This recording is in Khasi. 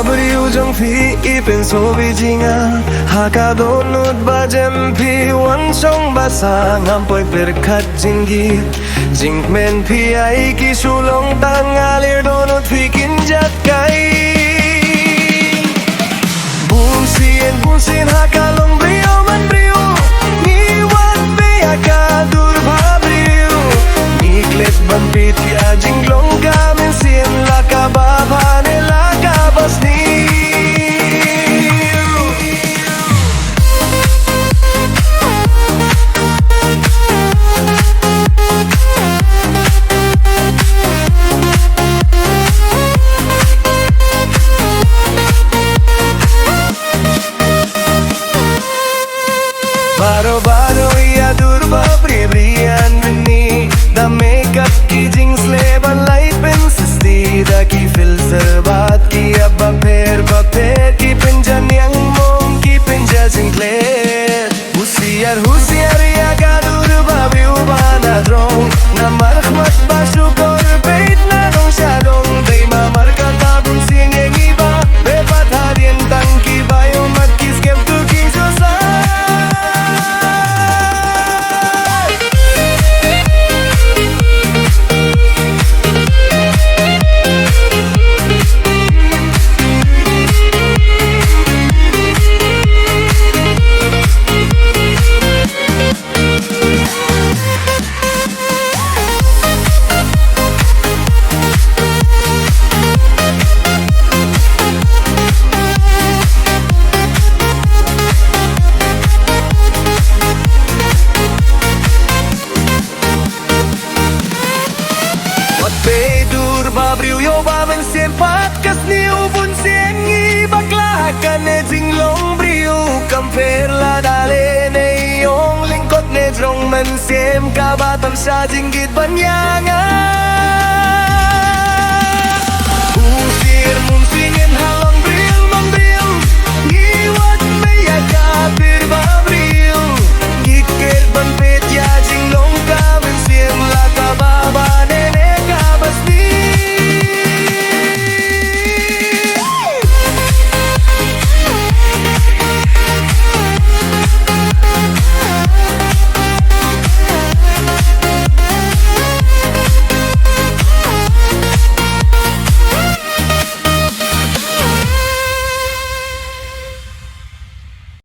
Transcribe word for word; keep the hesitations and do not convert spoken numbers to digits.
Briew jong phi i pynshoi jingïa ha ka dohnud ba jem phi wan shong ba sah, ngam poi pyrkhat jingïeit jingkmen phi ai ki shu long tang a ler dohnud phi kin jat kai. Bun sien bun sien ha ka long briew man briew ngi wan peit ïa ka dur ba briew. Ngi klet ban peit ïa jinglong ka mynsiem la ka ba bha ne la ka ba sniew. Baroh baroh ïa dur ba briew briew ïa mynne da makeup ki jingsleh ba lait pynsisti da ki filter bad ki app ba pher ba pher ki pynja niang mong ki pynja jingklet. Husiar husiar ïa ka dur ba briew ba na drong namar khmat ba shukor peit na dong sha dong dei ma mar kata bun sien ïa ngi ba be pat hadien tang ki ba ïoh mat ki skhem tu ki shu sa. Wat peit dur ba briew ïoh ba mynsiem pat ka sniew bun sien ngi bakla kane jinglong briew kam pher lada leh ne ïong lyngkot ne jrong mynsiem ka ba tam sha jingkit ban ïa nga.